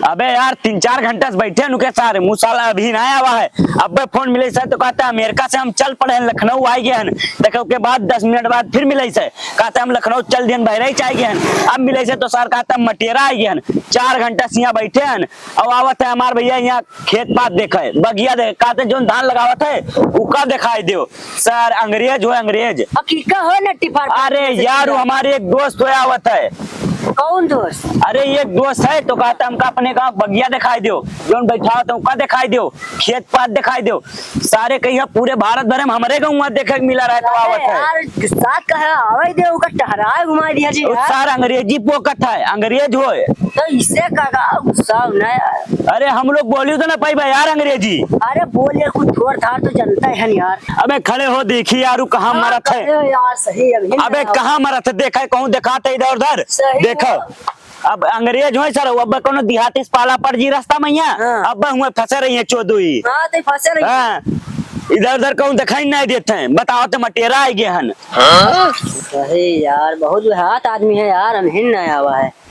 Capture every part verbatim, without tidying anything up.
अबे यार, तीन चार घंटा से बैठे नुके सारे, मुँह साला अभी ना आवा है। अबे फोन मिले से तो कहता है, "अमेरिका से हम चल पड़े हैं, लखनऊ आ गए हैं।" देखे, ओके बाद दस मिनट बाद फिर मिले से, कहता है, "हम लखनऊ चल दिए हैं, बहराइच आ गए हैं।" अब मिले से तो सार कहता है, "मटेरा आ गए हैं।" चार घंटा से यहाँ बैठे हैं, अब आवत है हमार भैया यहाँ खेत पात देखे, बगिया देखे, कहते जोन धान लगावत है, उका दिखाई दो। सर, अंग्रेज हो, अंग्रेज। अब की का हो नट्टी फाड़? अरे यार, वो हमारे एक दोस्त हो आवत है। कौन दोस्त? अरे, एक दोस्त है तो कहता हमका अपने गाँव बगिया दिखाई दो, जोन बैठा होता है, उका दिखाई दो, खेत पात दिखाई दो। सारे कहिया पूरे भारत भर में हमरे गाँव देखे के मिला रहे तो आवत है। यार, साथ कहे आवे दे, उका टहराए घुमाए दिया जी वो यार। सार अंग्रेजी पोकत है, अंग्रेज होए। तो इसे का, का गुस्सा ना यार। अरे, हम लोग बोली तो ना पाई भाई यार अंग्रेजी। अरे, बोले कुछ थोड़ थाड़ तो जनता है यार। अबे खड़े हो, देखी यार, उ कहाँ हाँ, मरत है। खड़े हो यार, सही, अभी अबे ना। कहाँ मरत है, देखा है कहूँ, दिखाते इधर उधर। सही देखो। है। अब अंग्रेज होए सर, अब कोनो देहाती से पाला पड़ जी रास्ता में यहाँ, हाँ। अब हुए फंसे रही है चोदुई। हाँ, तो फंसे रही है। हाँ, इधर उधर कहूँ दिखाई नहीं देते हैं, बताओ तो मटेरा आ गए हन। सही यार, बहुत देहात आदमी है यार, हम हिन नहीं आवा है।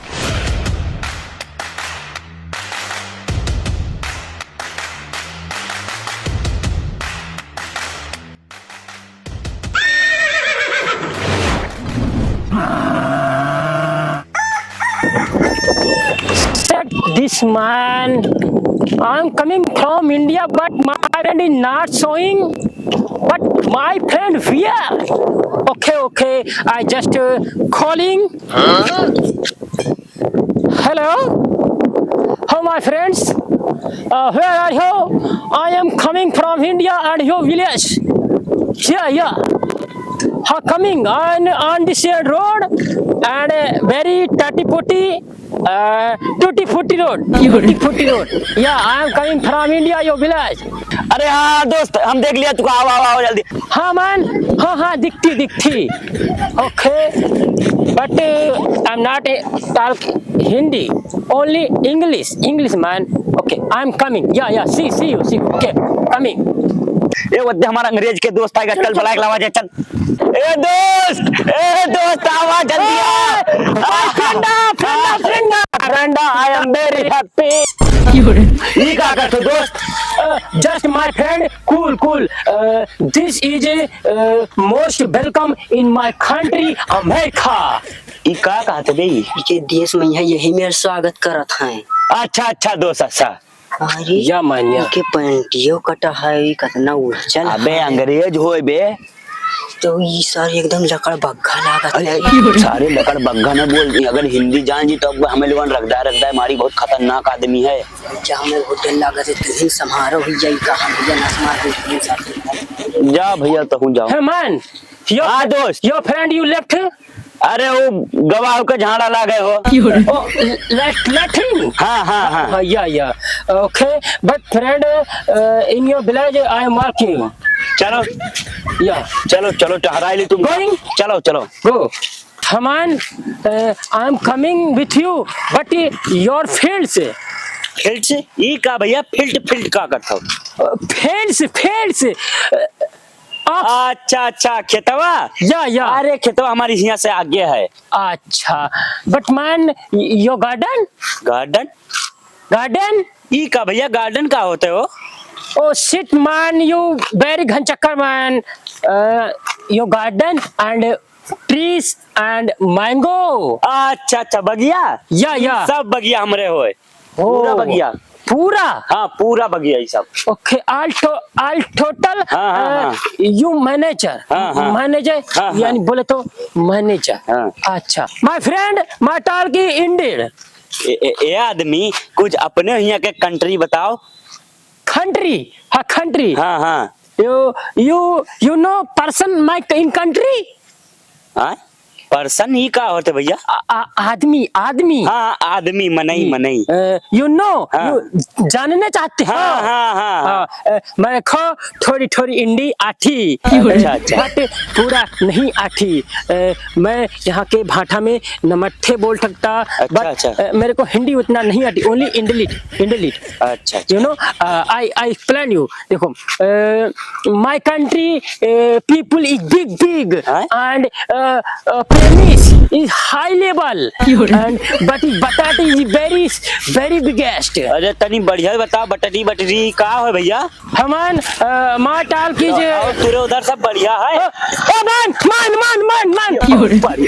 Shut this man. I'm coming from India, but my friend is not showing. But my friend where? Okay, okay. I just uh, calling. Hello? How my friends? Uh, where are you? I am coming from India and your village. Yeah, yeah. How coming on, on this road and uh, very tutty putty, uh, tutti frutti road. Tutti frutti road. Yeah, I am coming from India, your village. अरे हाँ दोस्त, हम देख लिया तुका, आओ, आओ, आओ जल्दी। हाँ man, हाँ, हाँ, दिखती, दिखती। Okay, but uh, I'm not uh, talk Hindi, only English, English man। Okay, I'm coming। Yeah, yeah, see, see you, see you। Okay, coming। ए, वो दे हमारा अंग्रेज के दोस्त आएगा, चल, चल, चल। बुला के लावा जाए, चल। ए दोस्त, ए दोस्त, आवा जल्दी आ। ए, आ, friend आ, friend आ, friend आ। Friend आ, I am very happy। ई का करत हो दोस्त? Uh, just my friend, cool, cool। Uh, this is uh, most welcome in my country, America। ई का कहत बे ई? इके देश में है, यही मेरा स्वागत करत हैं। अच्छा, अच्छा दोस्त, अच्छा। अरे, या मानिया। इके पैंटियो कटा है, ई कितना उज्जल अबे है। अंग्रेज होए बे। तो ई सर एकदम लकड़ बग्घा लागत अरे, है। सारे लकड़ बग्घा ना बोल, अगर हिंदी जान जी तो अब हमें लोगन रगदा रगदा मारी, बहुत खतरनाक आदमी है। जा हमें बहुत डर लागत है, तुम ही संभारो ही जाई का हम भैया ना संभाल दे, तुम साथ में। जा भैया, तहूँ जाओ। Hey man, your हाँ, दोस्त। Your friend you left? अरे, वो गवाह के झाड़ा लागे हो। Oh, lat-, latrine? हाँ, हाँ, हाँ। हाँ, yeah, yeah। Okay, but friend, uh, in your village, I am working। चलो। Yeah। चलो, चलो, टहराई ली तुम। Going? चलो, चलो। Go। Haman, uh, I am coming with you, but your fields। Fields? ई का भैया, field, field का करत हो? Uh, fields, fields। Uh, अच्छा, अच्छा, खेतवा? या, या। अरे, खेतवा हमारी हियाँ से आगे है। अच्छा, but man, your garden? Garden? Garden? ई का भैया, garden का होते हो? Oh shit man, you very घनचक्कर man। Uh, your garden and trees and mango। अच्छा, अच्छा, बगिया? या, या। सब बगिया हमरे होए। पूरा ओ, बगिया। पूरा? हाँ, पूरा बगिया ई सब। Okay, all to-, all total, हाँ, हाँ, अ, हाँ। You manager। हाँ, हाँ। Manager, हाँ, हाँ। यानी बोले तो manager। हाँ। अच्छा। My friend, my talk is Indian। ए, ए, ए आदमी, कुछ अपने हियाँ के country बताओ। Country? हाँ, country। हाँ, हाँ। You, you, you know person my in country? हाँ? Person ही का होते भैया? आ, आ, आदमी, आदमी। हाँ, आदमी, मनई, हम्म। मनई। अ, you know, हाँ। You जानने चाहते हो? हाँ, हाँ, हाँ, हाँ। हाँ, अ, मैं खो थोड़ी, थोड़ी हिंदी आठी। अच्छा, अच्छा। But पूरा नहीं आठी। अ, मैं यहाँ के भाठा में नमट्ठे बोल सकता, अच्छा, but, अच्छा। अ, मेरे को हिंदी उतना नहीं आती, only इंडलिट, इंडलिट। अच्छा, अच्छा। You know, अ, I, I explain you। देखो, अ, my country, अ, people is big, big हाँ? And, अ, अ, Tennis is high level and but बटाटी is very, very biggest. अरे तनी बढ़िया बता, बटरी बटरी का है भैया? हमान, अ, माँ टाल की जे और तुरे उधर सब बढ़िया है? ओ, ओ, मान, मान, मान, मान, मान।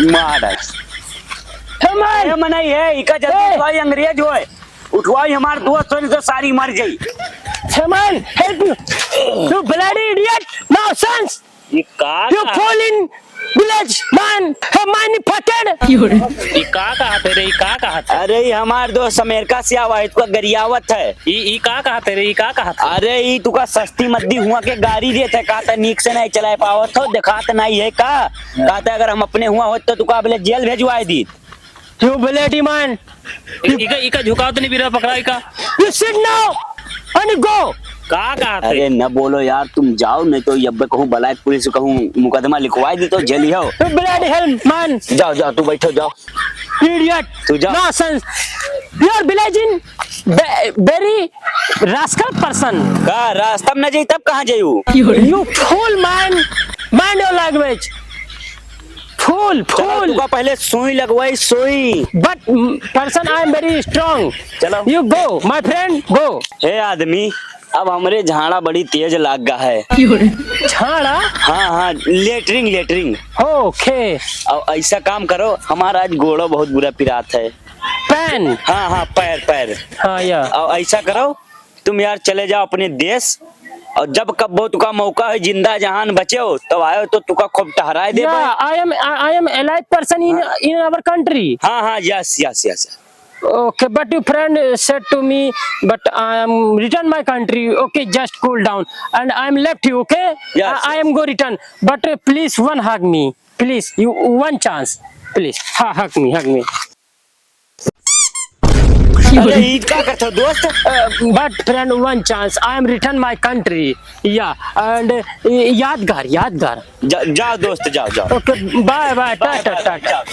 मार है। हमान। ये मनाई है, इका जल्दी ए। उठवाई, अंग्रेज होए। उठवाई, हमार दोस्त होए, नहीं तो सारी मर जाई। हमान, help you। You bloody idiot, nonsense। ये का You कहा? Fool in village man, है मानी फटेड। ई का कहत है रे, ई का कहत है? अरे, ई हमार दोस्त अमेरिका से आवा है, तुका गरियावत है। ई, ई का कहत है रे, ई का कहत है? अरे, ई तुका सस्ती मद्दी हुआ के गारी देत है, कहत है नीक से नहीं चलाए पावत हो, देखात नहीं है का? कहत है अगर हम अपने हुआ होत तो तुका बोले जेल भेजवाए दीत। You bloody man। इका, इका झुकाओ तो नहीं, बीरा पकड़ा इका। You sit now and go। का कहत है? अरे न बोलो यार, तुम जाओ, नहीं तो ये अब कहूँ बलाय पुलिस, कहूँ मुकदमा लिखवाई दी तो जेल ही हो। You bloody hell man। जाओ, जाओ, तू बैठो, जाओ। Idiot। तू जा। Nonsense। You are village in ve-, very rascal person। का रास्ता में न जाई तब कहाँ जाई वो? You fool man। Mind your language। Fool, चलो, fool। तुका पहले सुई लगवाई, सुई। But, mm, person, I am very strong। चलो। You go, my friend, go। हे आदमी, अब हमरे झाड़ा बड़ी तेज लाग गा है। झाड़ा? हाँ, हाँ, लेटरिंग, लेटरिंग। Okay। अब ऐसा काम करो, हमारा आज गोड़ो बहुत बुरा पिरात है। पैन? हाँ, हाँ, पैर, पैर। हाँ, या। अब ऐसा करो, तुम यार चले जाओ अपने देश, और जब कब तुका मौका है, जिंदा जहान बचे हो, तब आयो तो तुका खूब टहराए दे या, भाई। I am, I, I am alive person in, हाँ। In our country। हाँ, हाँ, yes, yes, yes। Okay, but your friend said to me, but I am return my country. Okay, just cool down. And I am left you, okay? Yes, I, I am go return. But, uh, please one hug me. Please, you one chance. Please, ha, hug me, hug me. अरे, ई का करत हो, दोस्त? Uh, but friend, one chance. I am return my country. Yeah, and, uh, यादगार, यादगार। जा, जाओ दोस्त, जाओ, जाओ। Okay, bye, bye, bye, टाटा, bye, टाटा। जाओ।